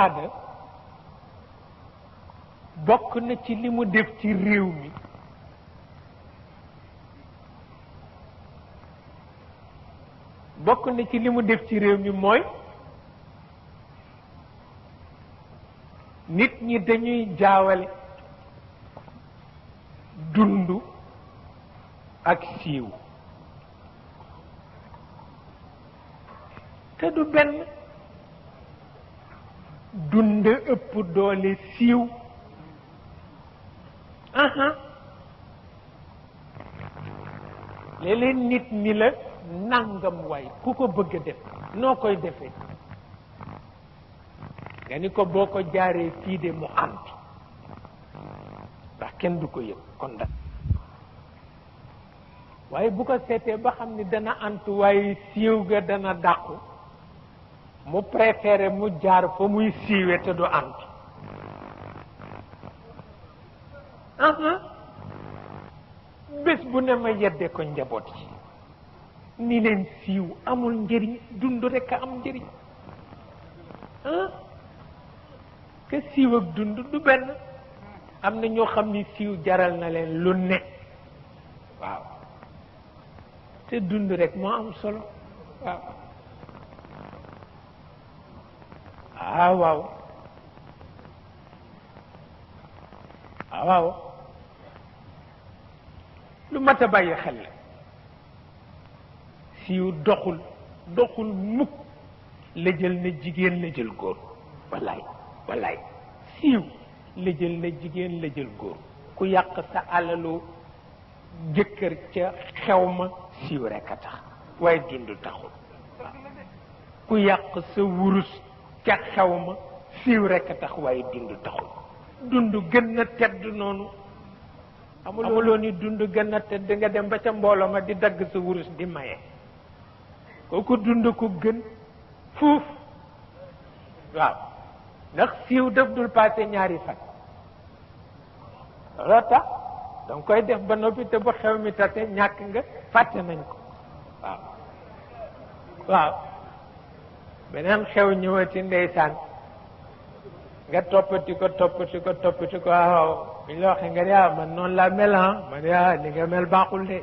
aada bokk na ci li mu def ci réew mi bokk na ci li mu def ci réew mi mooy nit ñi dañuy jaawale dund ak siiw te du benn dund ëpp doole siiw léeg-léeg nit ñi la nangam waay ku ko bëgg a def noo koy defee nga ni ko boo ko jaaree fii de mu antu ndax kenn du ko yëg kon da waaye bu ko seetee ba xam ni dana antu waaye siiw ga dana dàqu mu préféré mu jaar fa muy siiwe te du antu bés bu ne ma yedde ko njaboot yi ni leen siiw amul njëriñ dund rekk a am njëriñ que siiw ak dund du benn am na ñoo xam ni siiw jaral na leen lu ne waaw te dund rekk moo am solo waaw waaw waaw lu mat a bàyyi xel la siiw doxul mukk la jël na jigéen la jël góor wallaay siiw la jël na jigéen la jël góor ku yàq sa alalu jëkkër ca xew ma siiw rekk a tax waaye dund taxul ku yàq sa wurus ca xew ma siiw rekk a tax waaye dund taxul dund gën na tedd noonu amuloo ni dund gën na tedd nga dem ba ca mbooloo ma di dagg sa wurus di maye kooku dund ko gën fuuf waaw ndax siiw daf dul passé ñaari fan looloo tax danga koy def ba noppi te bu xew mi tase ñàkk nga fàtte nañ ko waaw beneen xew ñëwati ndeysaan nga toppati ko waaw bu ñu la waxee nga ne man noonu laa mel man li nga mel baaxul de